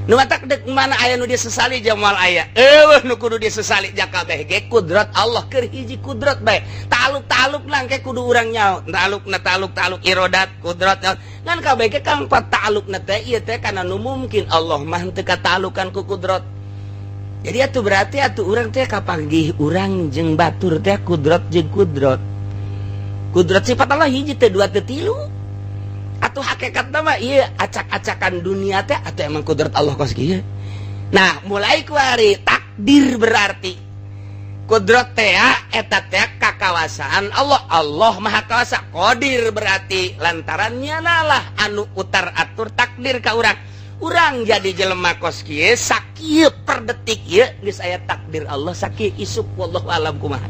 Nu matak dek mana aya nu disesali jamal aya. Eueuh nu kudu disesali jakabeh ge kudrat Allah keur hiji kudrat bae. Taluk-taluk langke kudu urang nyaho. Talukna taluk-taluk irodat kudrat. Ngan kabeh ge kang patalukna teh ieu teh kana nu mungkin Allah mah teu katalukan ku kudrat. Jadi atuh berarti atuh urang teh kapanggih urang jeung batur teh kudrat jeung kudrat. Kudrat sifat Allah hiji teh dua teh tilu. Atau hakikat nama iya acak-acakan dunia teh atau emang kudrat Allah kos kieu. Nah, mulai kuari takdir berarti kudrat teh eta teh kakawasaan Allah. Allah Maha Kawasa. Qadir berarti lantarannya nalah anu utar atur takdir ka urang. Urang jadi jelema kos kieu sakieu per detik ieu geus aya takdir Allah sakieu isuk wallahu alam kumaha.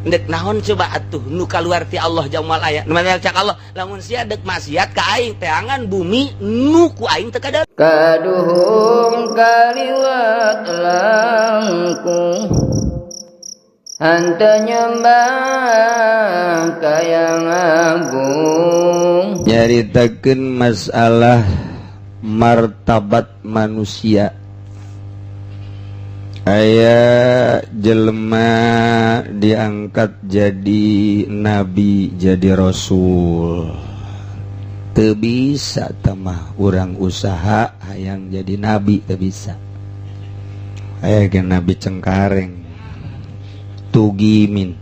Dek naon coba atuh nu kaluar ti Allah jamal aya. Nu cak Allah lamun sia dek maksiat ka aing teangan bumi nu ku aing teu kada. Kaduhung kaliwat langkung henteu nyembah ka yang agung. Nyaritakeun masalah martabat manusia. Aya jelema diangkat jadi nabi, jadi rasul. Teu bisa tamah urang usaha hayang jadi nabi teu bisa. Aya ge nabi Cengkareng. Tugimin.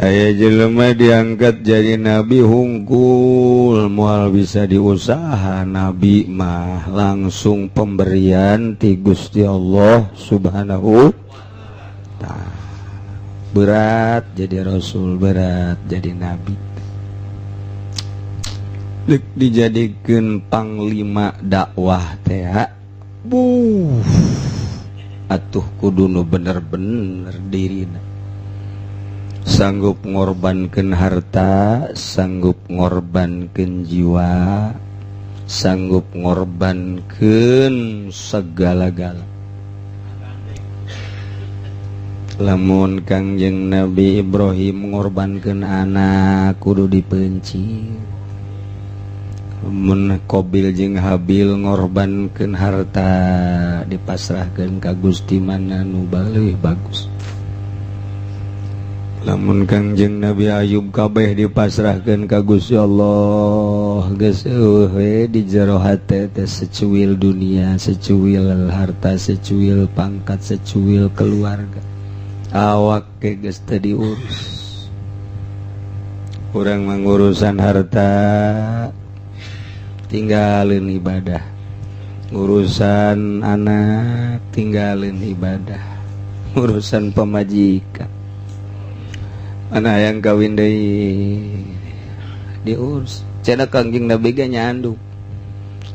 Aya jelema diangkat jadi nabi hungkul moal bisa diusaha nabi mah langsung pemberian ti Gusti Allah Subhanahu ta'ala. Berat jadi rasul, berat jadi nabi. Dek dijadikeun panglima dakwah teh buh atuh kudu nu bener-bener dirina. Sanggup ngorbankan harta, sanggup ngorbankan jiwa, sanggup ngorbankan segala-gala. Lamun Kangjeng Nabi Ibrahim ngorbankan anak kudu dipencil. Lamun Qabil jeung Habil ngorbankan harta dipasrahkeun ka Gusti mana nu leuwih bagus. Lamun Kangjeng Nabi Ayub kabeh dipasrahkeun ka Gusti Allah geus eueuh we di jero hate teh secuil dunia, secuil harta, secuil pangkat, secuil keluarga. Awak ge geus teu diurus. Urang mangurusan harta tinggalin ibadah. Urusan anak tinggalin ibadah. Urusan pemajikan mana yang kawin deui diurus. Cenah Kangjeng Nabi ge nyandung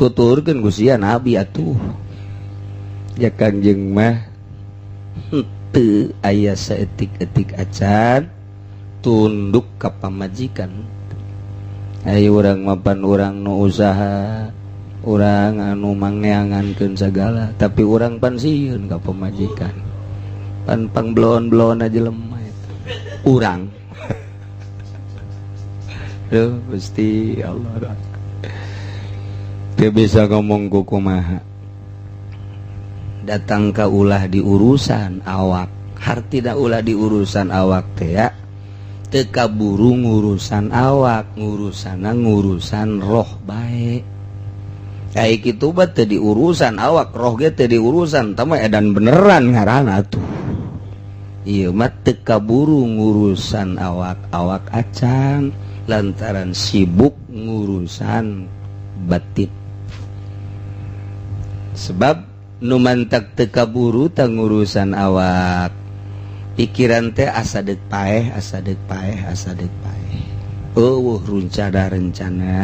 tuturkeun ku sia nabi atuh. Ya Kangjeng mah henteu aya saeutik-eutik acan tunduk ka pamajikan. Ayo urang mapan urang nu usaha, urang anu mangeangankeun sagala, tapi urang pan sieun ka pamajikan. Pan pangblon-blon aja lemah urang. Duh, Gusti Allah. Dia bisa ngomong kumaha. Datang ke ulah di urusan awak. Hartina ulah di urusan awak teh ya. Teu kaburu ngurusan awak, ngurusana ngurusan roh bae. Kayak kitu bae teu diurusan awak, roh ge teu diurusan, tah mah edan beneran ngaranna tuh. Ieu mah teu kaburu ngurusan awak-awak acan lantaran sibuk ngurusan batin. Sebab nu mantak teu kaburu tah ngurusan awak. Pikiran teh asa deuk paeh, asa deuk paeh, asa deuk paeh. Eueuh rencana rencana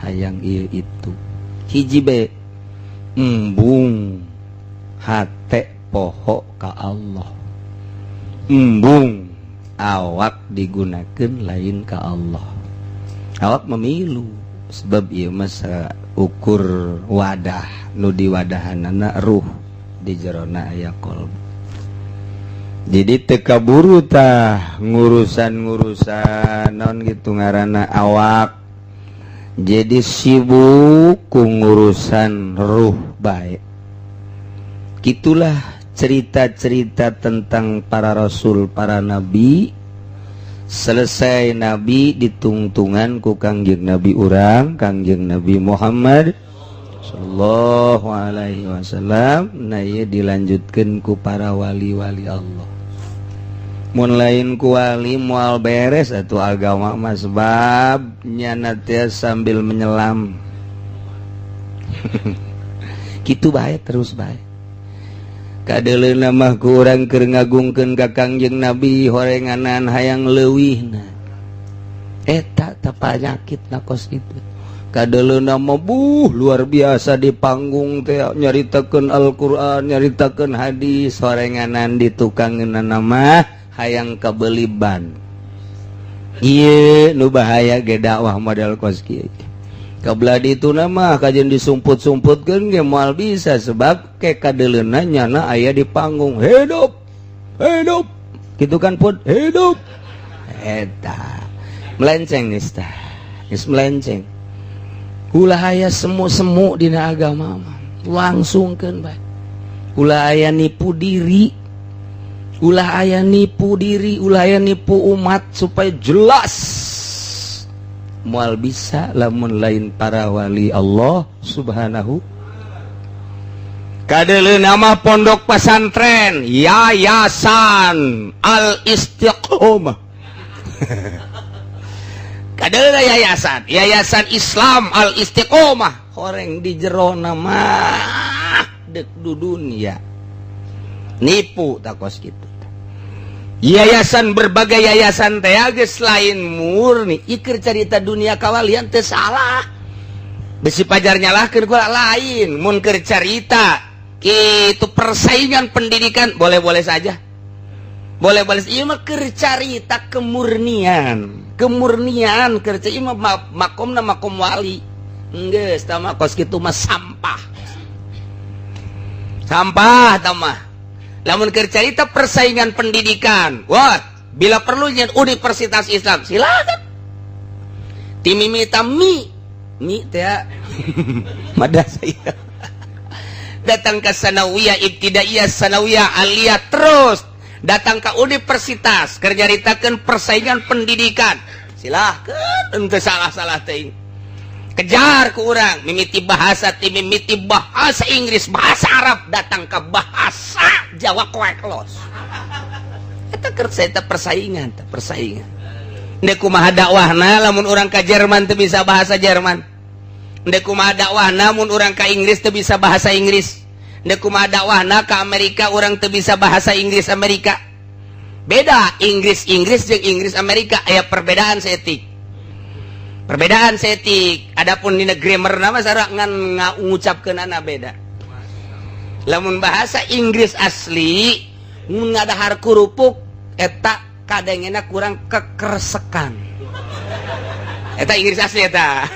hayang ieu itu. Hiji be embung hate poho ka Allah. Embung awak digunakan lain ka Allah. Awak memilu sebab ieu mah ukur wadah nu diwadahanana ruh di jerona aya qalbu. Jadi teu kaburu tah ngurusan-ngurusan non gitu ngaranna awak, jadi sibuk ku ngurusan ruh bae. Gitulah cerita-cerita tentang para rasul, para nabi. Selesai nabi, ditungtungan ku Kangjeng Nabi urang, Kangjeng Nabi Muhammad Shallallahu Alaihi Wasallam. Nah, ieu dilanjutkan ku para wali-wali Allah. Mun lain ku wali, moal beres atau agama mah, sebab nyana teh sambil menyelam gitu bae, terus bae. Kadeleuna mah ku urang keur ngagungkeun ka Kangjeng Nabi, horenganan hayang leuwihna. Eta teh panyakit na kos itu. Kadeleuna mah buh luar biasa di panggung teh nyaritakeun Al-Qur'an, nyaritakeun hadis, horenganan di tukangeunana mah hayang kabeli ban. Ieu nu bahaya ge dakwah model kos kieu. Kabelah ditu nama kajian disumput-sumputkeun ge moal bisa, sebab ke kadeleuna nyana aya di panggung, hidup hidup gitu kan pun hidup. Eta melenceng geus tah, geus melenceng. Ulah aya semu-semu dina agama mah, langsungkeun bae. Ulah aya nipu diri, ulah aya nipu diri, ulah aya nipu umat supaya jelas. Moal bisa lamun lain para wali Allah Subhanahu. Kadeleuna mah pondok pesantren Yayasan Al Istiqomah, kadeleuna yayasan Yayasan Islam Al Istiqomah, horeng di jero mah dek dudunya nipu takos gitu. Yayasan, berbagai yayasan teh geus lain murni ikir cerita dunia kawalian teh salah, besi pajar nyalahkeun kula lain. Mun keur carita kitu persaingan pendidikan boleh-boleh saja, boleh-boleh. Ieu mah keur carita kemurnian, kemurnian keur ieu mah makomna makom wali. Geus tah mah kos kitu mah sampah, sampah tah mah. Lamun keur carita persaingan pendidikan, wah, bila perlu nyen universitas Islam silakan. Ti mimita mi mi teh madrasah datang ke sanawiyah, ibtidaiyah, sanawiyah, aliyah, terus datang ke universitas keur nyaritakeun persaingan pendidikan, silahkan, ente salah-salah teuing. Kejar ke urang mimiti bahasa, ti mimiti bahasa Inggris, bahasa Arab, datang ke bahasa Jawa koek los. Eta keur eta persaingan teh, persaingan. Ndek kumaha dakwahna lamun urang ka Jerman teu bisa bahasa Jerman? Ndek kumaha dakwahna mun urang ka Inggris teu bisa bahasa Inggris? Ndek kumaha dakwahna ka Amerika urang teu bisa bahasa Inggris Amerika? Beda Inggris Inggris jeung Inggris Amerika, aya perbedaan seetik, perbedaan seetik. Adapun dina grammar nama sarua, ngan ngucapkeunana beda. Lamun bahasa Inggris asli mun ngadahar kerupuk, eta kadangena kurang kekersekan. Eta Inggris asli eta.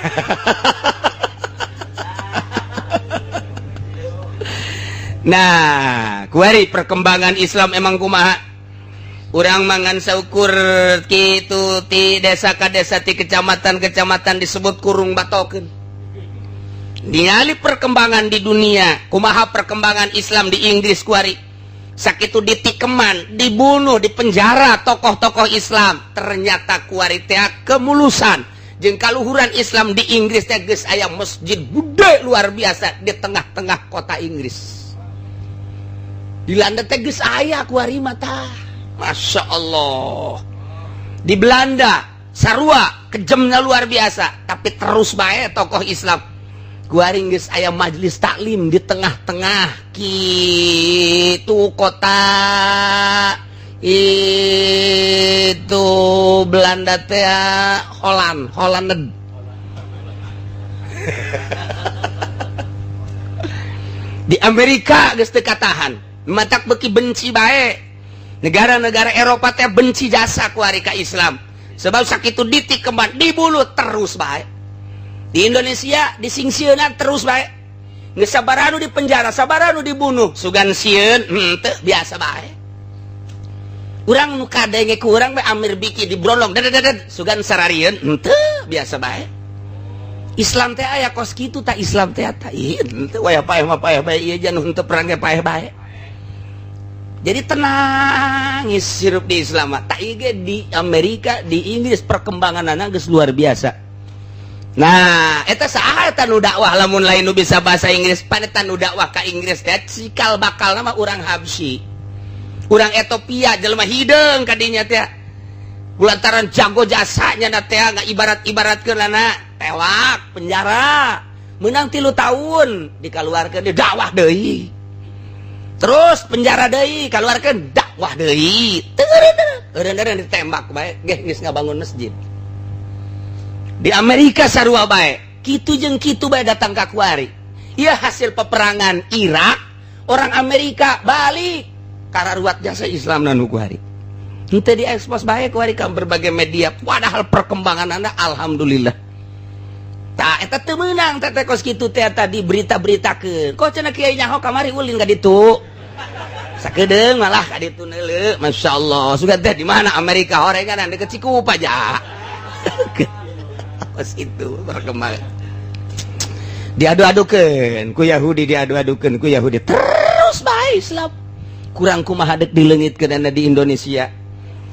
Nah, kuari perkembangan Islam emang kumaha? Urang mangan saukur kitu ti desa ka desa, ti kecamatan kecamatan disebut kurung batokeun. Ningali perkembangan di dunia, kumaha perkembangan Islam di Inggris kuari. Sakitu ditikeman, dibunuh, dipenjara tokoh-tokoh Islam. Ternyata kuari teh kemulusan jeung kaluhuran Islam di Inggris teh geus aya masjid gede luar biasa di tengah-tengah kota Inggris. Di Belanda teh geus aya kuari mah tah. Masya Allah. Di Belanda sarua kejamnya luar biasa, tapi terus bae tokoh Islam. Kuari geus aya majelis taklim di tengah-tengah kitu kota itu Belanda teh, Holland, Holland. Di Amerika geus teu katahan, matak beuki benci bae. Negara-negara Eropa teh benci jasa kuari ka Islam. Sebab sakitu ditikeman, dibunuh terus bae. Di Indonesia disingsieunan terus bae. Geus sabaranu di penjara, sabaranu dibunuh, sugan sieun henteu, biasa bae. Urang nu kadenge ku urang bae Amir Biki dibrolong dadadadad sugan sararieun henteu biasa bae. Islam teh aya kos kitu tah Islam teh tah ieu henteu wayah paeh mah paeh bae ieu jan henteu perang ge paeh bae. Jadi tenang hirup di Islam mah. Tah ieu ge di Amerika, di Inggris perkembanganana geus luar biasa. Nah, eta saha eta nu dakwah lamun lain nu bisa bahasa Inggris, pan eta nu dakwah ka Inggris teh cikal bakal nama urang Habsyi. Urang Ethiopia jelema hideung ka dinya teh. Lantaran jago jasanya na teh ngaibarat-ibaratkeun lana tewak penjara. Menang 3 tahun dikaluarkeun di dakwah deui. Terus penjara deui kaluarkeun dakwah deui. Teu eureun ditembak bae geh geus ngabangun masjid. Di Amerika sarua bae, kitu jeung kitu bae datang ka kuari. Ieu hasil peperangan Irak, orang Amerika balik kararuat jasa Islam nu kuari. Henteu diekspos bae kuari ka berbagai media, padahal perkembanganana alhamdulillah. Tah eta teu meunang teh kos kitu teh tadi berita-beritakeun. Kok cenah kiai nyaho kamari ulin ka ditu. Sakedeung malah ka ditu neuleu, masyaallah. Sugan teh di mana Amerika horengan deket Cikupa ja. Kos itu perkembangan. Diadu-adukeun ku Yahudi, diadu-adukeun ku Yahudi. Terus bae Islam. Kurang kumaha deuk dileungitkeun di Indonesia.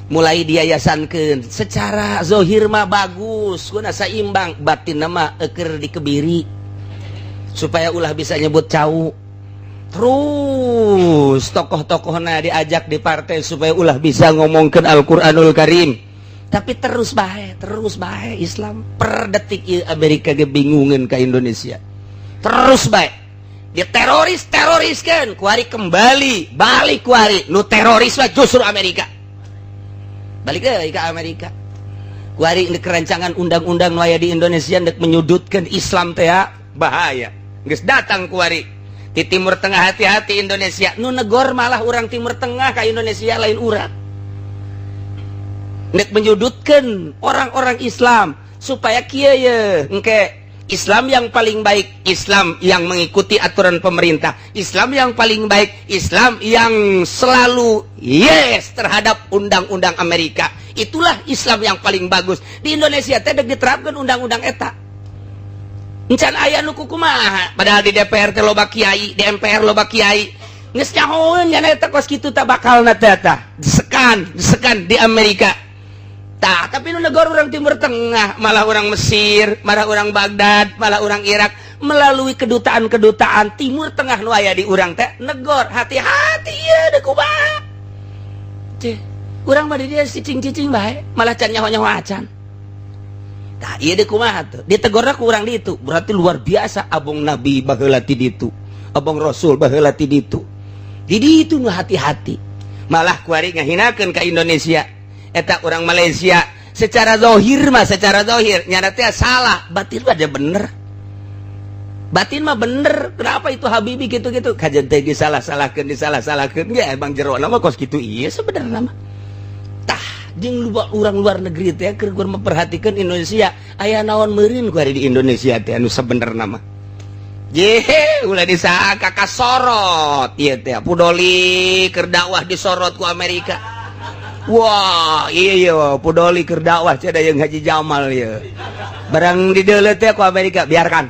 Mulai diayasankeun secara zahir mah bagus, guna saimbang, batin mah eukeur dikebiri supaya ulah bisa nyebut cau. Terus tokoh-tokohna diajak di partai supaya ulah bisa ngomongkeun Al-Qur'anul Karim. Tapi terus bae Islam per detik ieu Amerika ge bingungeun ka Indonesia. Terus bae dia teroris-teroriskeun, kuari kembali balik kuari nu teroris mah justru Amerika. Balik deui ka Amerika. Kuari kerancangan undang-undang nu aya di Indonesia ndek menyudutkan Islam teh bahaya. Geus datang kuari di Timur Tengah, hati-hati Indonesia. Nu negor malah urang Timur Tengah ka Indonesia lain urang. Ndek menyudutkan orang-orang Islam supaya kieu ye engke Islam yang paling baik, Islam yang mengikuti aturan pemerintah, Islam yang paling baik, Islam yang selalu yes terhadap undang-undang Amerika. Itulah Islam yang paling bagus. Di Indonesia teh dek diterapkan undang-undang eta. Encan aya nu kumaha, padahal di DPR teh loba kiai, di MPR loba kiai. Geus nyahoeun nya eta kos kitu tah bakalna teh tah. Disekan, disekan di Amerika. Tah, tapi nu negara orang Timur Tengah, malah orang Mesir, malah orang Baghdad, malah orang Irak, melalui kedutaan-kedutaan Timur Tengah nu aya di urang teh negor, hati-hati ya deuk kumaha. Cih, urang mah di dieu cicing-cicing bae, malah can nyaho-nyaho acan. Tah, ieu deuk kumaha tuh? Ditegorna ku urang di itu, berarti luar biasa abong Nabi baheula ti ditu, abong Rasul baheula ti ditu. Di ditu nu hati-hati. Malah kuari ngahinakeun ka Indonesia. Eta orang Malaysia secara zahir mah, secara zahir nyana teh salah, batin mah dia bener. Batin mah bener. Kenapa itu Habibie gitu-gitu? Kajian teh disalah-salahkeun, disalah-salahkeun ge emang jero mah kos kitu ieu sebenarnya mah. Tah, jeung urang luar negeri teh keur memperhatikan Indonesia, aya naon meureun ku ari di Indonesia teh anu sebenarna mah. Ye, ulah disangka kasorot ieu teh Pudoli keur dakwah disorot ku Amerika. Wah, iya iya Pudoli keur dakwah cenah jeung Haji Jamal ieu. Barang dideuleu teh ku Amerika, biarkan.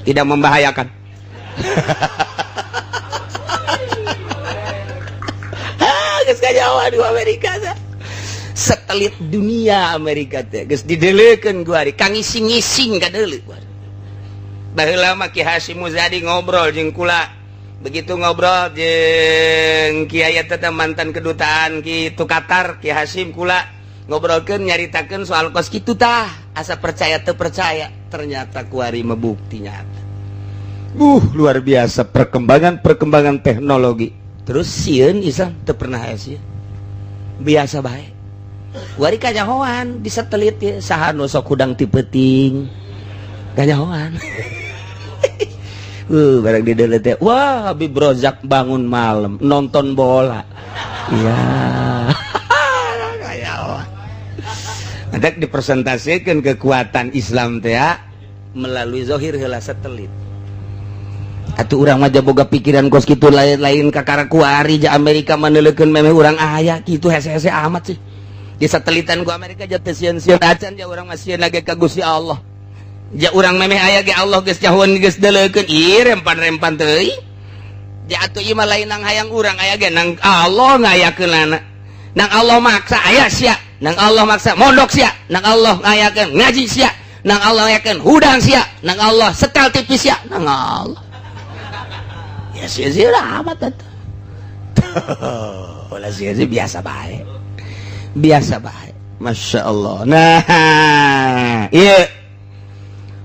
Tidak membahayakan. Geus kanyahoan di Amerika teh. Satelit dunia Amerika teh geus dideuleukeun ku ari, kang ngising-ngising ka deuleu ku ari. Baheula mah Ki Hasyim Muzadi ngobrol jeung kula. Begitu ngobrol jeung kiai eta mantan kedutaan kitu Qatar, Ki Hasyim kula ngobrolkeun nyaritakeun soal kos kitu tah, asa percaya teu percaya, ternyata kuari mah bukti nyata. Luar biasa perkembangan-perkembangan teknologi. Terus sieun Islam teu pernah aya sieun. Biasa bae. Kuari kanyahoan di satelit ye, saha nu sok hudang ti peuting. Kanyahoan. Barang di deuleu teh, wah Habib Rozak bangun malam nonton bola. Iya. Kayak Ada dipresentasikan kekuatan Islam teh melalui zahir heula satelit. Atuh urang mah boga pikiran kos kitu lain-lain kakara kuari ja Amerika maneulekeun memeh urang aya kitu hese-hese amat sih. Di satelitan ku Amerika ja teu sieun-sieun acan ja urang mah sieun lagi ka Gusti Allah. Ja urang memeh aya ge Allah geus jauheun geus deuleukeun ieu rempan-rempan teuing. Ja atuh ieu mah lain nang hayang urang aya ge nang Allah ngayakeunana. Nang Allah maksa aya sia, nang Allah maksa mondok sia, nang Allah ngayakeun ngaji sia, nang Allah ngayakeun hudang sia, nang Allah setel TV sia, nang Allah. Ya sia-sia amat atuh. Ulah sia-sia biasa bae. Biasa bae. Masya Allah. Nah, ieu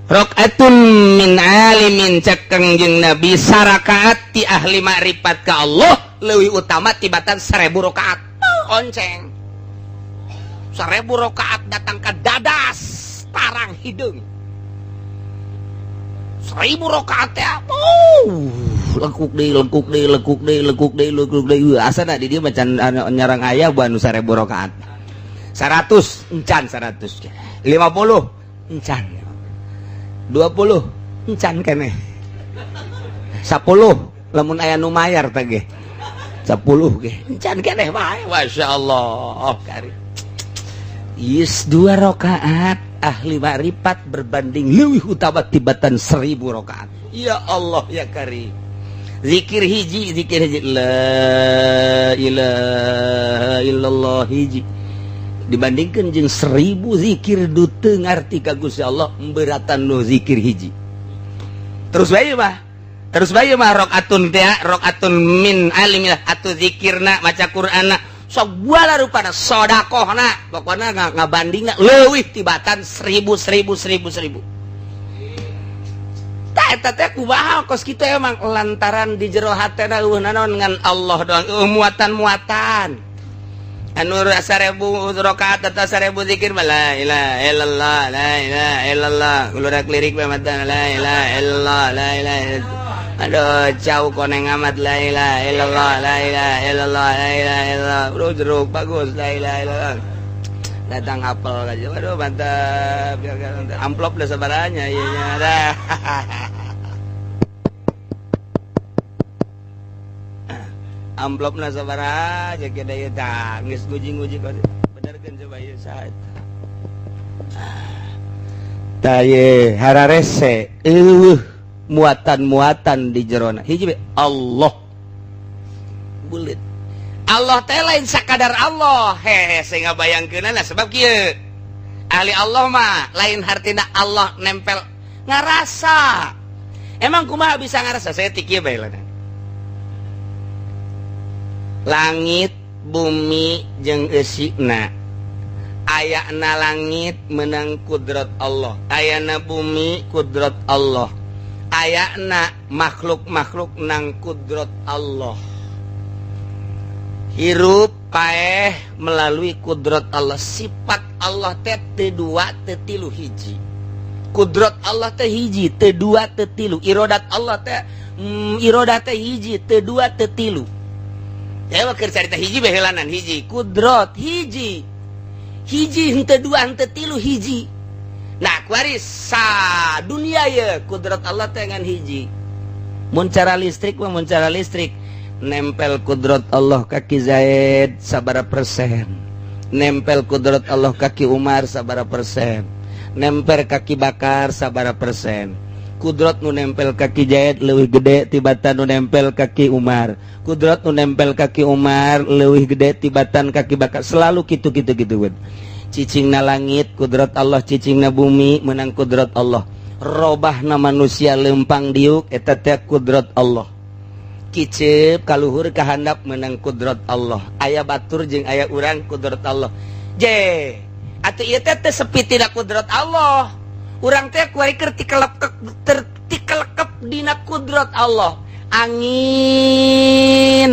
rakaatun min alimin cek Kangjeng Nabi sarakaat ti ahli makrifat ka Allah leuwih utama tibatan 1000 rakaat. Onceng. 1000 rakaat datang ke dadas tarang hideung. 1000 rakaat teh lekuk deui lekuk deui lekuk deui lekuk deui lekuk deui. Asana di dieu macan nyarang aya buan nu 1000 rakaat. 100 encan 100. 50 encan. 20 encan keneh. 10 lamun aya nu mayar teh ge. 10 ge encan keneh bae. Masyaallah. Kari. Yes, 2 rakaat ahli makrifat berbanding leuwih utama tibatan 1000 rakaat. Ya Allah ya Karim. Zikir hiji, zikir hiji la ilaha illallah hiji dibandingkan jeung 1000 zikir du teu ngarti ka Gusti Allah beratan nu zikir hiji. Terus bae mah. Terus bae mah rakaatun teh rakaatun min alim atuh zikirna maca Qur'anna sagala rupana sedekahna pokona ngabandingna leuwih tibatan 1000 1000 1000 1000. Tah eta teh kumaha kos kitu emang lantaran di jero hatena eueuh nanaon ngan Allah doang eueuh muatan-muatan. Anu 1000 rakaat atau 1000 zikir mah la ilaha illallah la ilaha illallah keluar lirik mah matan la ilaha illallah la ilaha illallah. Aduh jauh koneng amat la ilaha illallah la ilaha illallah la ilaha illallah. Bro jeruk bagus la ilaha illallah. Datang apel aja. Waduh mantap. Amplop dah sabaranya ieu nya dah. Amplopna sabaraha aja kita ieu tah geus nguji-nguji benerkeun coba ieu saha eta. Tah ye hararese eueuh muatan-muatan di jerona. Hiji be Allah. Bulit. Allah teh lain sakadar Allah. Hehe saya ngabayangkeunana sebab kieu. Ahli Allah mah lain hartina Allah nempel ngarasa. Emang kumaha bisa ngarasa? Saya ti kieu bae lah. Langit bumi jeung eusina ayana langit menang kudrat Allah, ayana bumi kudrat Allah, ayana makhluk-makhluk nang kudrat Allah. Hirup paeh melalui kudrat Allah. Sifat Allah teh teu dua teu tilu hiji. Kudrat Allah teh hiji teu dua teu tilu. Irodat Allah teh irodat teh hiji teu dua teu tilu. Ya keur carita hiji bae heulanan hiji kudrat hiji hiji henteu dua henteu tilu hiji. Nah kuari sa dunia ye kudrat Allah teh ngan hiji. Mun cara listrik mah mun cara listrik nempel kudrat Allah kaki Zaid sabara persen, nempel kudrat Allah kaki Umar sabara persen, nempel kaki Bakar sabara persen. Kudrat nu nempel kaki Zaid leuwih gede tibatan nu nempel kaki Umar. Kudrat nu nempel kaki Umar leuwih gede tibatan kaki Bakar. Selalu kitu kitu kitu. Cicingna langit kudrat Allah, cicingna bumi menang kudrat Allah. Robahna manusia lempang diuk eta teh kudrat Allah. Kicep kaluhur kahandap menang kudrat Allah. Aya batur jeung aya urang kudrat Allah. Je, atuh ieu teh teu sepi tina kudrat Allah. Urang teh kuari keur tikelekep dina kudrat Allah. Angin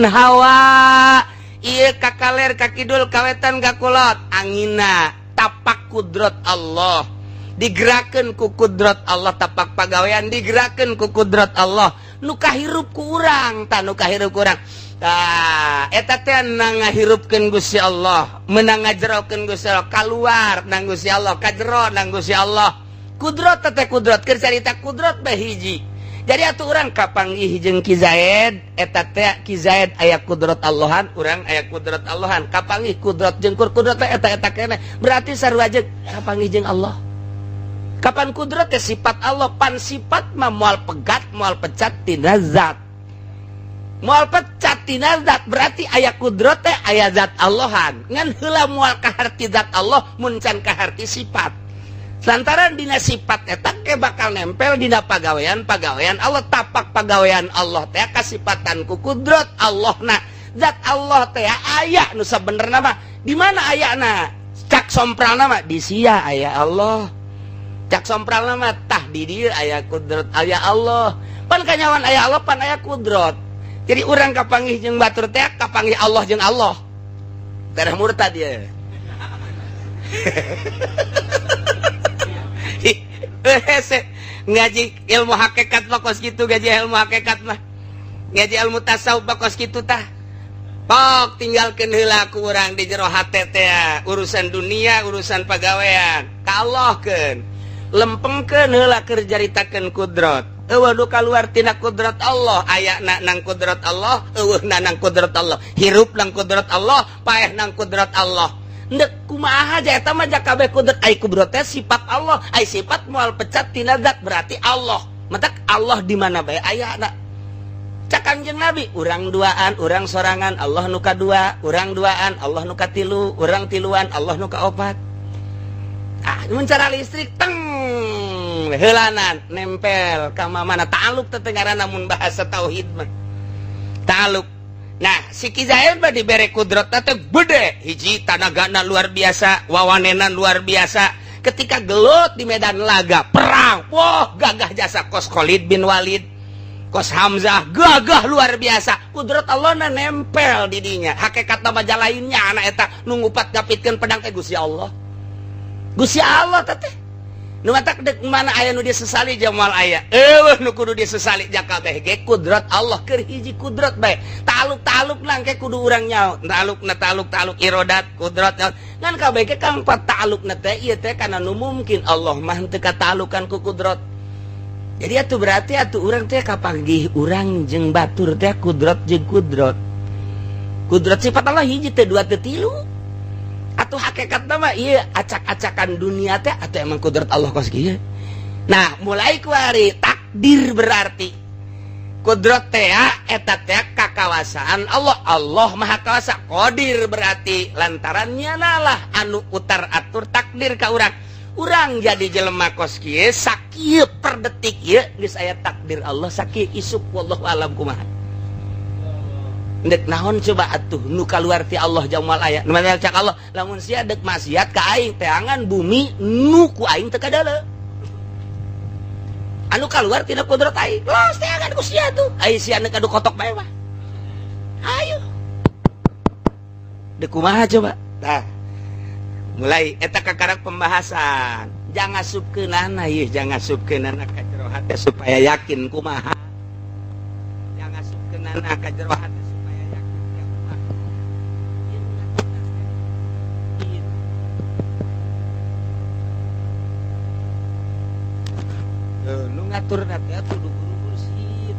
hawa ieu ka kaler ka kidul ka wetan ka kulot, anginna tapak kudrat Allah. Digerakeun ku kudrat Allah, tapak pagawean digerakeun ku kudrat Allah. Nu kahirup ku urang, tah nu kahirup ku urang. Tah eta teh nang ngahirupkeun Gusti Allah, meunang ngajerokeun Gusti Allah, kaluar nang Gusti Allah, kajero nang Gusti Allah. Kudrat teh kudrat, keur carita kudrat bae hiji. Jadi atuh urang kapanggih jeung Ki Zaid eta teh Ki Zaid aya kudrat Allahan, urang aya kudrat Allahan. Kapanggih kudrat jeung kudrat teh eta eta keneh. Berarti sarua jeung kapanggih jeung Allah. Kapan kudrat teh sifat Allah, pan sifat mah moal pegat, moal pecat tina zat. Moal pecat tina zat berarti aya kudrat teh aya zat Allahan. Ngan heula moal kaharti zat Allah mun can kaharti sifat. Lantaran dina sifat eta ke bakal nempel dina pagawean-pagawean Allah, tapak pagawean Allah teh kasipatan ku kudrat Allah na. Zat Allah teh aya nu sabenerna mah. Di mana ayana? Cak sompralna mah di sia aya Allah. Cak sompralna mah tah di dieu aya kudrat aya Allah. Pan kanyawan aya Allah pan aya kudrat. Jadi urang kapanggih jeung batur teh kapanggih Allah jeung Allah. Tereh murtad ieu. Ngaji ilmu hakikat mah kos kitu, ngaji ilmu hakikat mah, ngaji ilmu tasawuf mah kos kitu tah. Pok tinggalkeun heula ku urang di jero hate teh urusan dunia, urusan pagawean. Ka Allahkeun. Lempengkeun heula keur jaritakeun kudrat. Eueuh nu kaluar tina kudrat Allah, ayana nang kudrat Allah, eueuhna nang kudrat Allah, hirup nang kudrat Allah, paeh nang kudrat Allah. Ndek kumaha aja eta mah kabeh kudrat, ai kudrat teh sifat Allah, ai sifat moal pecat tina zat berarti Allah. Matak Allah di mana bae ayana. Cak Kanjeng Nabi, urang duaan, urang sorangan Allah nu kadua, urang duaan Allah nu katilu, urang tiluan Allah nu kaopat. Ah, mun cara listrik teng heulanan nempel ka mana ta'aluk teh ngaranna mun bahasa tauhid mah. Ta'aluk. Nah, si Ki Zaid mah dibere kudrat teh gede, hiji tanagana luar biasa, wawanenan luar biasa. Ketika gelut di medan laga perang, wah gagah jasa kos Khalid bin Walid, kos Hamzah, gagah luar biasa. Kudrat Allah na nempel di dinya. Hakikat nama lainnya anak eta nu ngupat ngapitkeun pedang teh Gusti Allah. Gusti Allah teh. Nu matak dek mana aya nu disesali jamal aya. Eueuh nu kudu disesali jakabeh ge kudrat Allah keur hiji kudrat bae. Taluk-taluk langke kudu urang nyaho. Talukna taluk-taluk irodat kudrat ngan kabeh ge kang talukna teh ieu teh kana nu mungkin Allah mah teu katalukan ku kudrat. Jadi atuh berarti atuh urang teh kapanggih urang jeung batur teh kudrat jeung kudrat. Kudrat sifat Allah hiji teh dua teh tilu. Atau hakikat mah iya acak-acakan dunia teh atau emang kudrat Allah kos kieu. Nah, mulai kuari takdir berarti kudrat teh eta teh kakawasaan Allah. Allah Maha Kawasa. Qadir berarti lantarannya nalah anu utar atur takdir ka urang. Urang jadi jelema kos kieu sakieu per detik ieu geus aya takdir Allah sakieu isuk wallahu alam kumaha. Ndek naon coba atuh nu kaluar ti Allah jamal aya. Nu cak Allah lamun sia dek maksiat ka aing teangan bumi nu ku aing teu kadala. Anu kaluar tina kudrat aing. Los teangan ku sia tuh. Ai sia neuk adu kotok bae mah. Ayo. Dek kumaha coba? Tah. Mulai eta kakarak pembahasan. Jangan asupkeunana ieu, jangan asupkeunana ka jero hate supaya yakin kumaha. Jangan asupkeunana ka jero hate supaya yakin kumaha. Nu ngaturna teh kudu guru mursyid.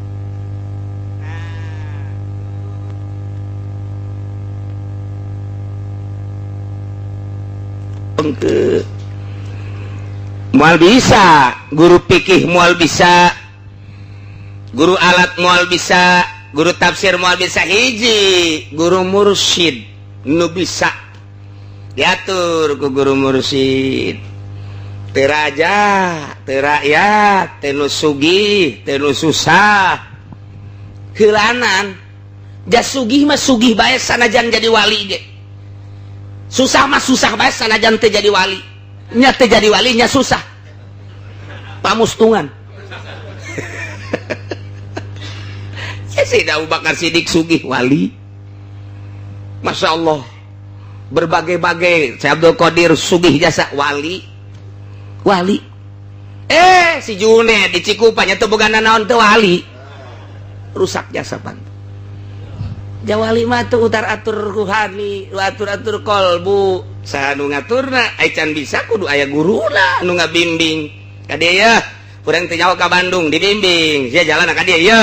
Nah, moal bisa guru fikih, moal bisa guru alat, moal bisa guru tafsir, moal bisa hiji guru mursyid nu bisa diatur ku guru mursyid. Teu raja, teu rakyat, teu nu sugih, teu nu susah. Heulanan jas sugih mah sugih bae sanajan jadi wali ge. Susah mah susah bae sanajan teu jadi wali. Nya teu jadi wali nya susah. Pamustungan. Ya Sayyidina Abu Bakar Siddiq sugih wali. Masya Allah. Berbagai-bagai Syekh Abdul Qadir sugih jasa wali. Wali. Si Junet di Cikupanya teu boga nanaon teu wali. Rusak jasa pantu. Jawali mah teu utar atur ruhani, atur-atur kolbu. Saha nu ngaturna? Ai can bisa kudu aya guruna nu ngabimbing. Kade ya, Kurang teu nyaho ka Bandung, dibimbing sia jalan ka dieu ye.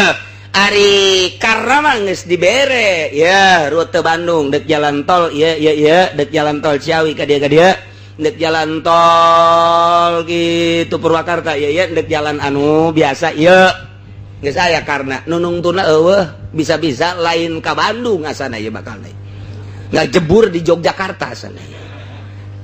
Ari karena mah geus dibere ya rute Bandung, dek jalan tol ieu ieu ieu, dek jalan tol Ciawi ka dieu ka dieu, dek jalan tol gitu Purwakarta ieu ieu, dek jalan anu biasa ieu. Geus aya karena nu nungtuna eueuh, bisa-bisa lain ka Bandung asana ieu, bakal deui ngajebur di Yogyakarta asana.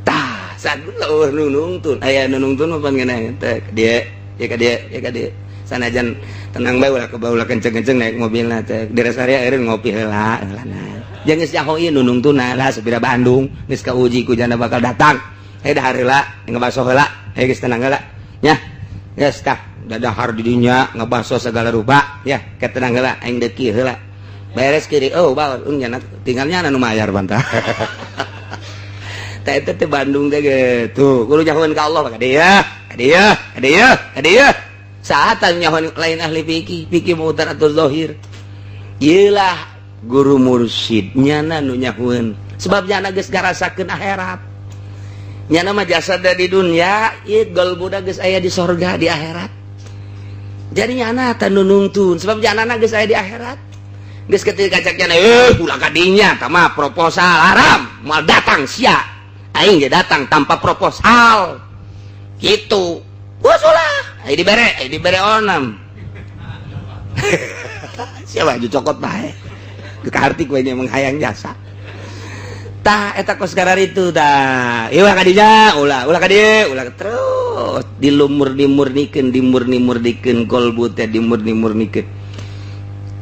Tah, saat eueuh nu nungtun, aya nu nungtun mah pan ngeunah teh ka dieu ya, ka dieu ya, ka dieu. Sanajan tenang bae, ulah ulah kenceng-kenceng naik mobilna teh, di rest area eureun ngopi heula heula. Jeung geus nyaho ieu nu nungtuna lah, sepira Bandung geus kauji ku janda bakal datang. Hei, dahar heula, ngebaso heula. Hei, geus tenang heula nya, geus tah dadahar di dinya ngebaso segala rupa ya, ke tenang heula, aing deuk kieu heula, beres kiri. Oh, bae nya tinggalnya anu mayar bantah. Tah, eta teh Bandung teh gitu, kudu nyahoeun ka Allah ka dieu, ka dieu, ka dieu, ka dieu. Saatan nyahoan lain ahli fikih, fikih mutar atau zahir. Iyalah guru mursyid nyana nu nyahoeun, sebab nyana geus ngarasakeun akhirat. Nyana mah jasad di dunia ieu, qalbuna geus aya di sorga, di akhirat. Jadi nyana tah nu nungtun, sebab nyana geus aya di akhirat. Geus ketika cak nyana, eh, ulah ka dinya, tah mah proposal haram, moal datang sia. Aing ge datang tanpa proposal gitu. Wah, ulah ayo dibere, ayo dibere onam. Siapa baju cokot bae. Kekarti kue nya menghayang jasa. Tah, eta kos itu tah. Ieu ka dinya, ulah, ulah ka dieu, ulah terus dilumur dimurnikeun, dimurni-murnikeun kolbu teh, dimurni-murnikeun.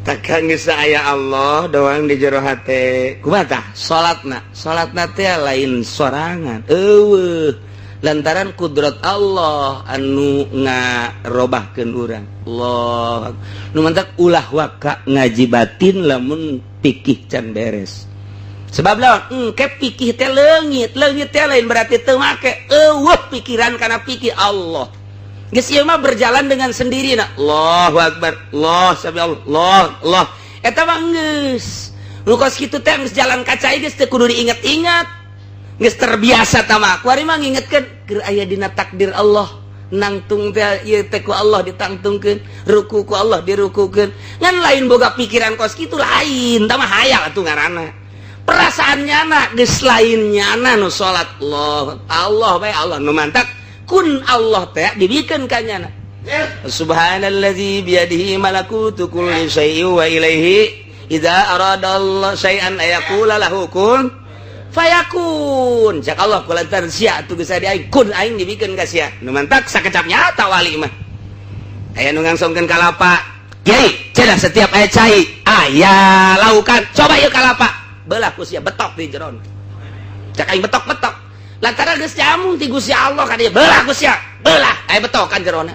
Takkan geus aya Allah doang di jero hate. Kumaha tah? Salatna, salatna teh lain sorangan. Eueuh. Lantaran kudrat Allah anu ngarobahkeun urang. Allah nu mantak ulah waka ngaji batin lamun pikih can beres. Sebab lawan engke pikih teh leungit, leungit teh lain berarti teu make, eueuh pikiran kana pikir Allah. Geus ieu mah berjalan dengan sendiri na. Allahu akbar, Allah sami Allah, Allah, Allah. Eta mah geus. Nu kos kitu teh geus jalan kaca, geus teu kudu diinget-inget. Geus terbiasa tah mah. Kuari mah ngingetkeun keur aya dina takdir Allah. Nangtung teh ieu teh ku Allah ditangtungkeun, ruku ku Allah dirukukeun. Ngan lain boga pikiran kos kitu lain, tah mah hayal atuh ngaranna. Perasaan nyana geus lain nyana nu salat, Allah, Allah bae, Allah nu mantak kun Allah teh dibikeun ka nyana. Subhanallazi biyadihi malakutu kulli syai'in wa ilaihi idza arada Allah syai'an ayaqula lahu kun fayakun. Cak Allah, kulantaran sia atuh geus di aing, kun aing dibikeun ka sia. Nu mantak sakecap nyata wali mah. Aya nu ngangsongkeun kalapa. Kiai, cenah setiap aya cai, aya laukan. Coba ieu kalapa. Belah ku sia, betok di jeron. Cak aing betok-betok. Lantaran geus jamung ti Gusti Allah ka dieu, belah ku sia. Belah, aya betokan jerona.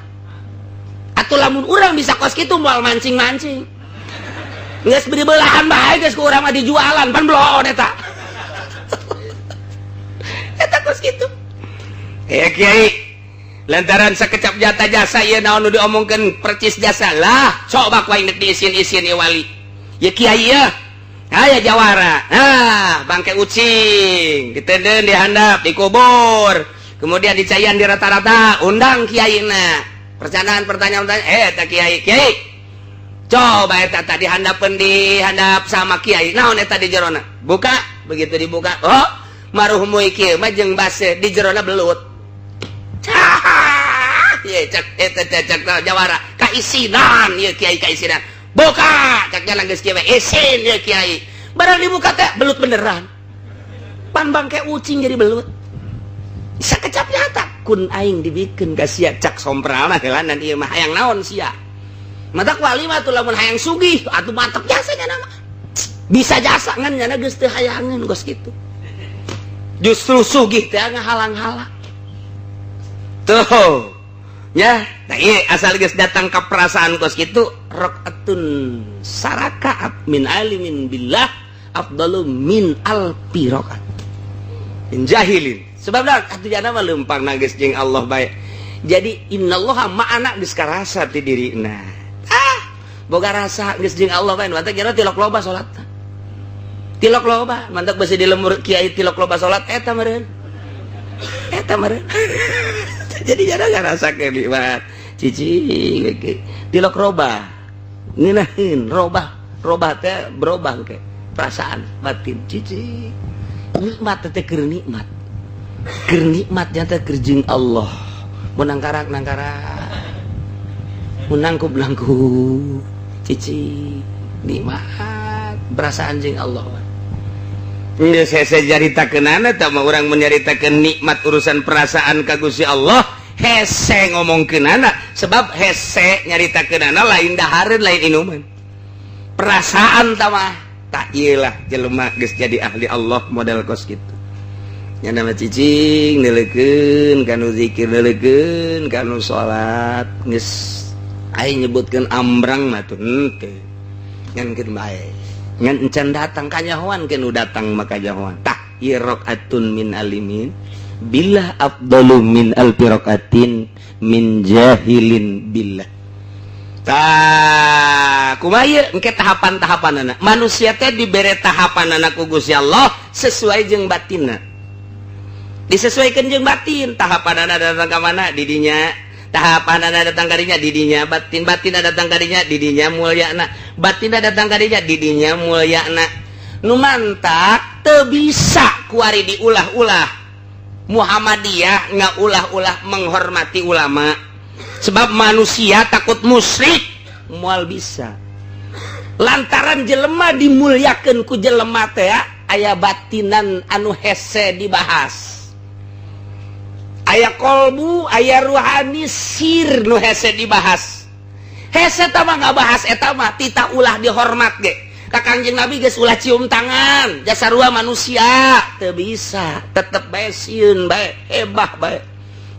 Atuh lamun urang bisa kos kitu moal mancing-mancing. Geus beri belahan bae geus ku urang mah dijualan, pan bloon eta. Eta kos kitu. Eh, kiai, lantaran sakecap jata jasa ieu naon nu diomongkeun percis jasa lah, coba ku aing deuk diisin-isin ieu wali. Ya kiai ya. Aya jawara. Ah, bangke ucing, ditenden dihandap, dikubur. Kemudian dicaian di rata-rata, undang kiaina. Percandaan pertanyaan pertanyaan, eh eta kiai, kiai. Coba eta tadi handapeun di handap sama kiai. Naon eta di jerona? Buka, begitu dibuka, oh, maruhmu kieu mah jeung base di jerona belut. Cah, ye cak eta cak jawara kaisinan ieu kiai kaisinan. Buka, cak jalan geus kieu isin ieu kiai. Barang dibuka teh belut beneran. Pan bangke ucing jadi belut. Sakecap nyata kun aing dibikeun ka sia, cak sompralna heulanan ieu mah hayang naon sia. Matak wali mah atuh lamun hayang sugih atuh mantep jasa nya mah. Bisa jasa ngan nyana geus teu hayangeun kos kitu. Justru sugih teh ngahalang-halang. Tuh. Ya, nah iya, asal geus datang ke perasaan kos kitu, rakaatun sarakaat min alimin billah afdalu min alfi rakaat min jahilin. Sebab dah atuh jana mah leumpang geus jeung Allah bae. Jadi innallaha ma'ana geus karasa ti dirina. Ah, boga rasa geus jeung Allah bae, mantap kira tilok loba salat. Tilok loba, mantap besi di lemur kiai tilok loba salat eta meureun. Eta meureun. Jadi jana ngarasa nikmat. Cicing tilok robah, ngeunaheun robah. Robah teh berubah ke perasaan batin, cicing nikmat teh, keur nikmat, keur nikmat nyata keur jeung Allah. Mun nangkarak nangkarak, mun nangkup nangkup, cicing nikmat perasaan jeung Allah. Geus hese nyaritakeunana tah mah. Urang menyaritakeun nikmat urusan perasaan ka Gusti Allah hese ngomongkeunana, sebab hese nyaritakeunana lain dahareun, lain inuman perasaan tah mah. Tak iyalah jelema geus jadi ahli Allah model kos kitu nya, nama cicing neuleukeun kanu zikir, neuleukeun kanu salat. Geus aing nyebutkeun ambrang mah tuh henteu, ngan keun bae, ngan encan datang kanyahoan ke nu datang maka kanyahoan. Tah ieu rakaatun min alimin billah afdalu min alfi rakaatin min jahilin billah. Tah kumaha ieu engke tahapan-tahapanana? Manusia teh dibere tahapanana ku Gusti Allah sesuai jeung batinna, disesuaikan jeung batin. Tahapanana datang ka mana didinya, tahapanana datang kadinya didinya, batin batin datang kadinya didinya mulyana, batin datang kadinya didinya mulyana. Nu mantak teu bisa kuari diulah-ulah Muhammadiyah ngaulah-ulah menghormati ulama, sebab manusia takut musyrik, moal bisa, lantaran jelema dimuliakan ku jelema teh aya batinan anu hese dibahas, aya kolbu, aya ruhani, sir nu hese dibahas. Hese tah mah ngabahas eta mah. Tita ulah dihormat ge ka Kangjeng Nabi geus ulah cium tangan, jasa rua manusia teu bisa, tetep bae sieun bae, hebah bae.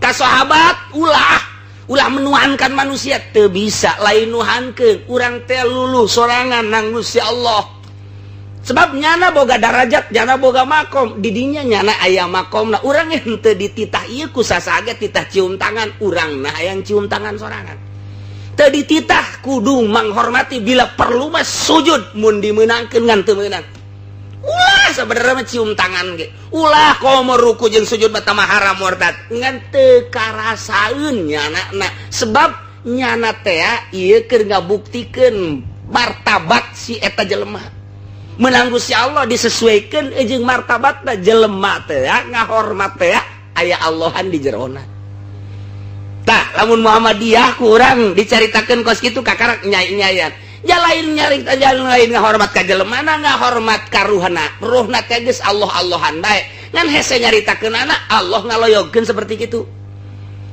Ka sahabat ulah, ulah menuhankan manusia teu bisa, lain nuhankeun, urang teh luluh sorangan nang Gusti Allah, sebab nyana boga darajat, nyana boga makom didinya, nyana aya makom. Nah, urang henteu dititah ieu ku sasage titah cium tangan urang. Nah, hayang cium tangan sorangan teu dititah kudu menghormati, bila perlu mah sujud mun dimeunangkeun, ngan teu meunang. Ulah sebenarnya mah cium tangan ge ulah, komo ruku jeung sujud mah mah haram, murtad, ngan teu karasaeun nyana na, sebab nyana teh ieu keur ngabuktikeun martabat si eta jelema menang Gusti Allah, disesuaikan jeung martabat jelema teh ngahormat teh aya Allahan di jerona. Tah lamun Muhammadiyah kurang dicaritakeun kos kitu, kakarak nyai-nyayan ja lain nyari jalan lain ngahormat ka jelema na, ngahormat ka ruhna, ruhna teh geus Allah-Allahan bae, ngan hese nyaritakeun anak Allah ngaloyogkeun seperti kitu.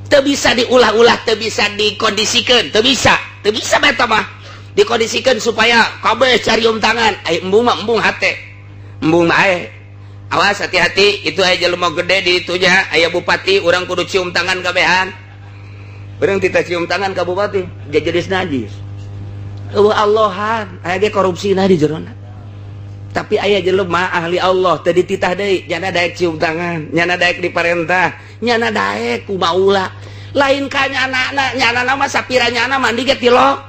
Teu bisa diulah-ulah, teu bisa dikondisikeun, teu bisa, teu bisa bae mah dikondisikan supaya kabeh carium tangan. Ay embung mah, embung hate, embung mah. Ae awas, hati-hati itu aya jelema gede di itunya, aya bupati, urang kudu cium tangan kabehan. Urang tita cium tangan ka bupati jadi najis. Eueuh Allahan, aya ge korupsi nah di jerona. Tapi aya jelema ahli Allah teu dititah deui, nyana daek cium tangan, nyana daek diparentah, nyana daek kumaula lain ka nyana. Nyana nama sapira nyana mandi ge tilok,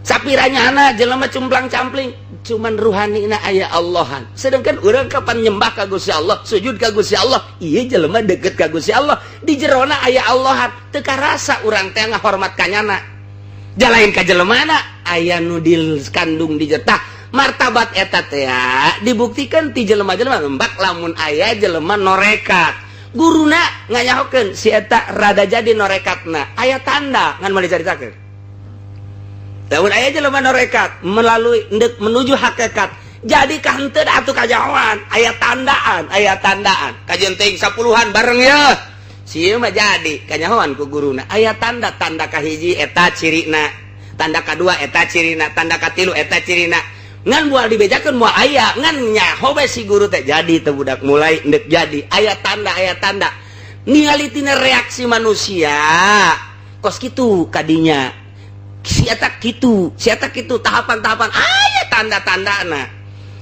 sapira nyana jelema cumplang campling, cuman ruhani na aya Allahan. Sedangkan urang kapan nyembah ka Gusti Allah, sujud ka Gusti Allah, iya jelema deket ka Gusti Allah, di jerona aya Allahan, teu karasa urang teh ngahormat ka nyana, jalain ka jelemana aya nu kandung di jetah martabat eta teh dibuktikan ti jelema-jelema. Ngembak lamun aya jelema norekat, guruna nganyahokeun si eta rada jadi norekatna, aya tanda ngan moal dicaritakeun. Lamun aya jelema norekat melalui ndek menuju hakikat jadi kahenteu atuh kajahoan, aya tandaan, aya tandaan kajian teuing sapuluhan bareng ya si ieu mah jadi kanyahoan ku guruna, aya tanda. Tanda kahiji eta cirina, tanda kadua eta cirina, tanda katilu eta cirina, ngan moal dibejakeun, moal aya, ngan nyaho bae si guru teh jadi teu budak mulai ndek jadi, aya tanda, aya tanda. Ningali tina reaksi manusia kos kitu kadinya si eta kitu, si eta kitu, tahapan-tahapan aya tanda-tandana.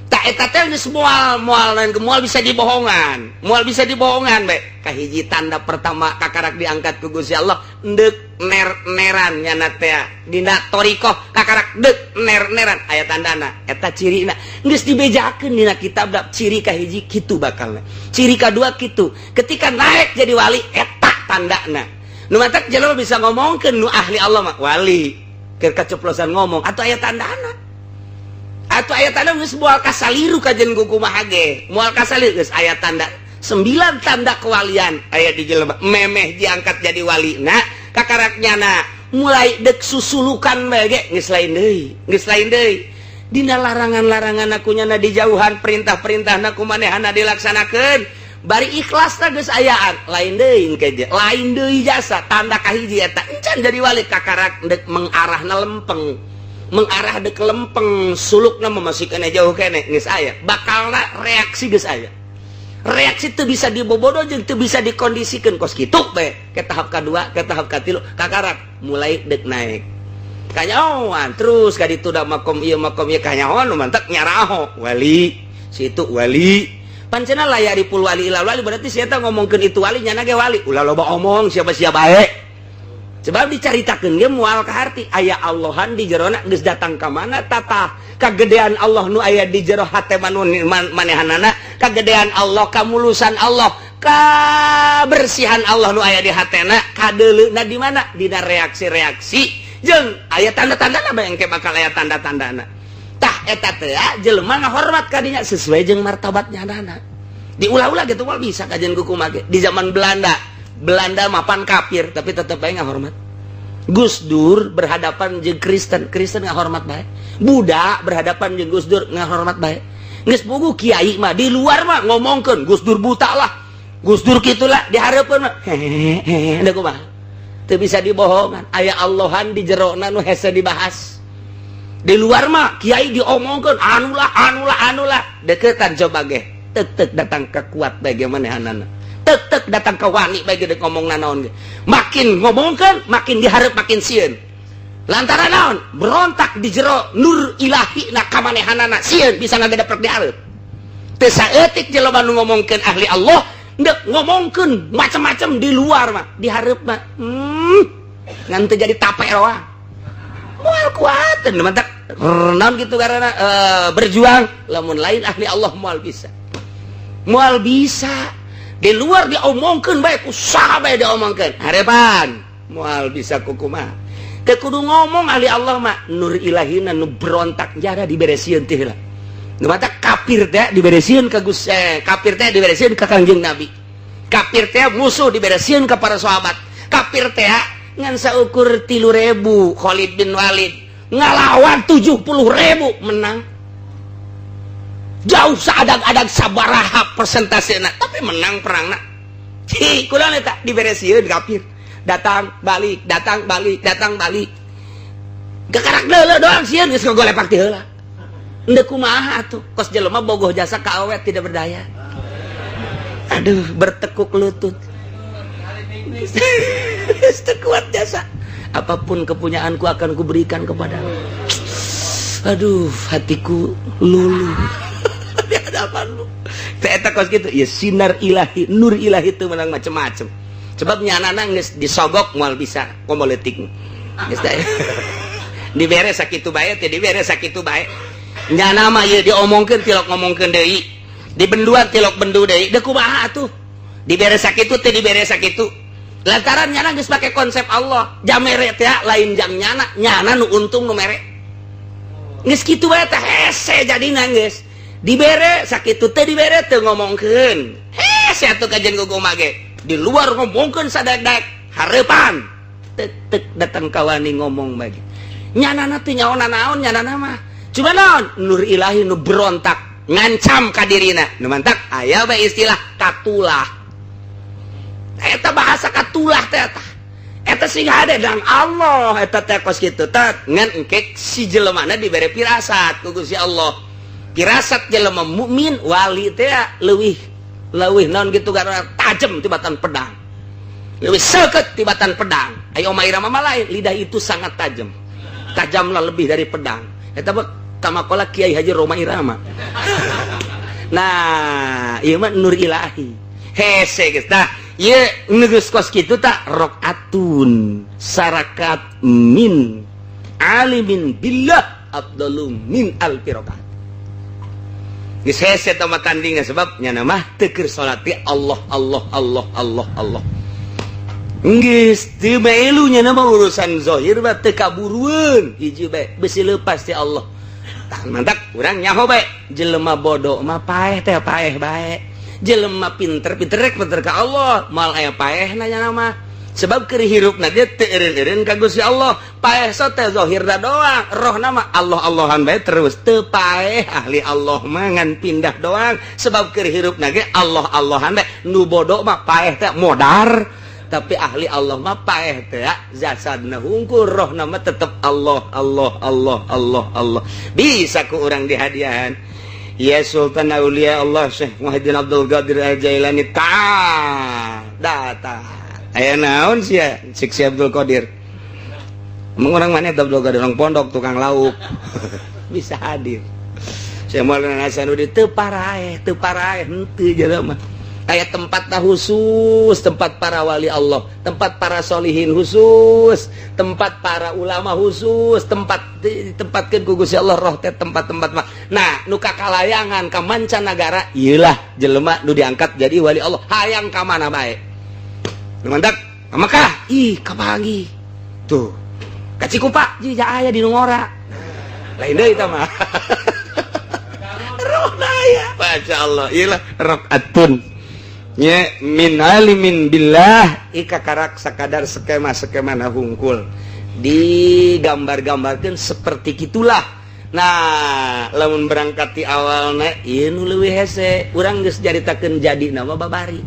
Tak eta teh geus moal moal lain, moal bisa dibohongan, moal bisa dibohongan bae. Kahiji tanda pertama kakarak diangkat ku Gusti Allah ndek ner-neran nyana teh dina thoriqoh, kakarak dek ner-neran aya tandana, eta cirina geus dibejakeun dina kitab. Ciri kahiji kitu bakalna, ciri kadua kitu, ketika naik jadi wali eta tandana. Nu matak jelema bisa ngomongkeun nu ahli Allah mah wali keur kaceplosan ngomong atau aya tandana. Atau aya tanda geus moal kasaliru kajen kumaha ge. Moal kasaliru geus aya tanda 9 tanda kewalian aya di jelema memeh diangkat jadi wali. Nah, kakarak nyana mulai dek susulukan bae ge geus lain deui, geus lain deui. Dina larangan-larangan aku nyana dijauhan, perintah-perintah ku manehana dilaksanakeun. Bari ikhlas geus ayaan lain deui engke lain deui jasa tanda kahiji eta encan jadi wali kakarak dek mengarahna lempeng. Mengarah dek lempeng sulukna masih kene jauh kene geus aya. Bakalna reaksi geus aya. Reaksi itu bisa dibobodo jeung teu bisa dikondisikan kos kitu bae ke tahap kedua ke tahap katilu kakarak mulai dek naik kanyahoan terus ka ditu da makom ieu kanyahoan nu mantak nyaraho wali situ wali pancena layaripul wali ilal wali berarti si eta ngomongkeun itu wali nyana ge wali ulah loba omong siapa-siapa bae sebab dicaritakeun ge moal kaharti aya Allahan di jerona geus datang ka mana tatah kagedean Allah nu aya di jero hate manehanana kagedean Allah kamulusan Allah kabersihan Allah nu aya di hatena kadeuleuna di mana dina reaksi-reaksi jeung aya tanda-tandana bae engke bakal aya tanda-tandana tah eta teh jelema ngahormat ka dinya sesuai jeung martabat nyanana diulah-ulah gitu moal bisa kajian kumaha ge di zaman Belanda Belanda mapan kafir tapi tetep bae ngahormat. Gus Dur berhadapan jeung Kristen, Kristen ngahormat bae. Buddha berhadapan jeung Gus Dur ngahormat bae. Geus puguh kiai mah di luar mah ngomongkeun Gus Dur buta lah. Gus Dur kitulah di hareupeun mah hehehe da kumaha. Teu bisa dibohongan, aya Allahan di jerona nu hese dibahas. Di luar mah kiai diomongkeun anulah anulah anulah deketan coba ge tek-tek datang ke kuat bae manehanana. Tek-tek datang ke wani bae gede ngomong nanaon ge. Makin ngomongkeun makin dihareup makin sieun. Lantaran naon? Berontak di jero nur ilahi na kamanehanana sieun bisa ngagedeprek dihareup. Teu saeutik jelema nu ngomongkeun ahli Allah ndek ngomongkeun macam-macam di luar mah dihareup mah ngan teu jadi tape doang. Moal kuateun mantak naon kitu karena berjuang lamun lain ahli Allah moal bisa. Moal bisa. Di luar diomongkeun bae ku saha bae diomongkeun harepan moal bisa kukumaha teu kudu ngomong ahli Allah mah nur ilahina nu berontak jara diberesieun teh heula nu mata kafir teh diberesieun ka Gus kafir teh diberesieun ka Kangjeng Nabi kafir teh musuh diberesieun ka para sahabat kafir teh ngan saukur 3.000 Khalid bin Walid ngalawan 70.000 menang jauh seadag-adag sabaraha persentasena tapi menang perangna ci kulang eta diberesieun kafir datang balik datang balik datang balik gakarak deuleu doang sieun geus ngagolepak ti heula endeu kumaha atuh kos jelema bogoh jasa ka awet tidak berdaya aduh bertekuk lutut geus teu kuat jasa apapun kepunyaanku akan kuberikan kepadamu aduh hatiku luluh di hadapan lu eta kos gitu ya sinar ilahi nur ilahi itu menang macem-macem sebab nyanana geus disogok moal bisa komo leutik geus teh dibere sakitu bae teh dibere sakitu bae nyana mah ieu diomongkeun tilok ngomongkeun deui dibenduan tilok bendu deui deuk kumaha atuh dibere sakitu teh dibere sakitu lantaran nyana geus pake konsep Allah jamere teh lain jam nyana nyana nu untung nu mere geus kitu bae teh hese jadina geus dibere sakitu teh dibere teu ngomongkeun hese atuh kajen kumaha ge di luar ngomongkeun sadek-dek hareupan tek-tek datang kawani ngomong bae nyanana teh nyaona naon nyanana mah cuma naon nur ilahi nu berontak ngancam ka dirina nu mantak aya bae istilah katulah eta bahasa katulah teh eta eta sing hade dan Allah eta teh kos kitu teh ngan engke si jelemana dibere pirasat ku Gusti Allah pirasat jelema mukmin wali teh leuwih leuwih naon gitu karena tajam tibatan pedang leuwih seukeut tibatan pedang ayo Oma Irama mah lain lidah itu sangat tajam tajamlah lebih dari pedang eta mah kamakola Kiai Haji Roma Irama nah ieu mah nur ilahi hese geus tah ieu geus kos kitu tah rakaatun sarakat min alimin billah afdalu min alfi rakaat geus hese tah mah tandingna sebab nyana mah teu keur salat teh Allah Allah Allah Allah Allah. Geus teu melu nya nama urusan zahir mah teu kaburueun, hiji bae besi lepas ti Allah. Tah, mantak urang nyaho bae, jelema bodoh mah paeh teh paeh bae, jelema pinter pinter rek pinter ka Allah, moal aya paeh nanya nama, sebab keur hirupna dia teu eureun-eureun ka Gusti Allah. Paeh so teh zahirna doang, roh nama Allah Allahan bae terus, teu paeh. Ahli Allah mah ngan pindah doang, sebab keur hirupna ge Allah Allahan bae. Nu bodoh mah paeh teh modar, tapi ahli Allah mah paeh teh jasadna hungkul, roh nama tetep Allah Allah Allah Allah Allah. Bisa ku urang dihadiahan ya Sultan Aulia Allah Syekh Muhyiddin Abdul Qadir Al-Jailani. Ta datang, aya naon sia? Cik si Abdul Qadir. Emang orang mana Abdul Qadir? Orang pondok, tukang lauk, bisa hadir. Syekh Maulana Hasanuddin teu paraeh, teu paraeh henteu jelema. Kayak tempat khusus, tempat para wali Allah, tempat para solihin khusus, tempat para ulama khusus, tempat ditempatkan ku Gusti Allah roh teh tempat-tempat mah. Nah, nu kakalayangan ka mancanagara ieulah jelema nu diangkat jadi wali Allah, hayang ka mana bae. Nu mantak ka Mekah, ih kapanggih tuh ka Cikupa, jika aya di nu ngora lain deui eta mah. Roh aya, Masya Allah, iyalah rakaatun nya min alimin billah ika karak sakadar skema-skema na hungkul digambar-gambarkan seperti gitulah. Nah, lamun berangkat di awalna ieu nu leuwih hese, urang geus caritakeun jadi nama babari.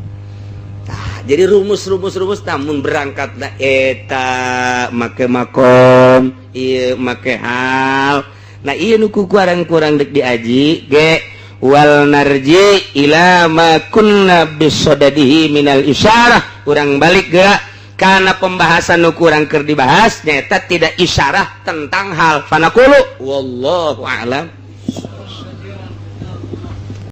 Tah, jadi rumus-rumus rumus, namun berangkat na eta make makom ieu, make hal. Nah, ieu nu ku kurang-kurang dek diaji ge wal narji ila ma kunna bisodadihi minal isyarah. Kurang balik gerak karena pembahasan nu kurang keur dibahas nyata tidak isyarah tentang hal fanaqulu wallahu a'lam.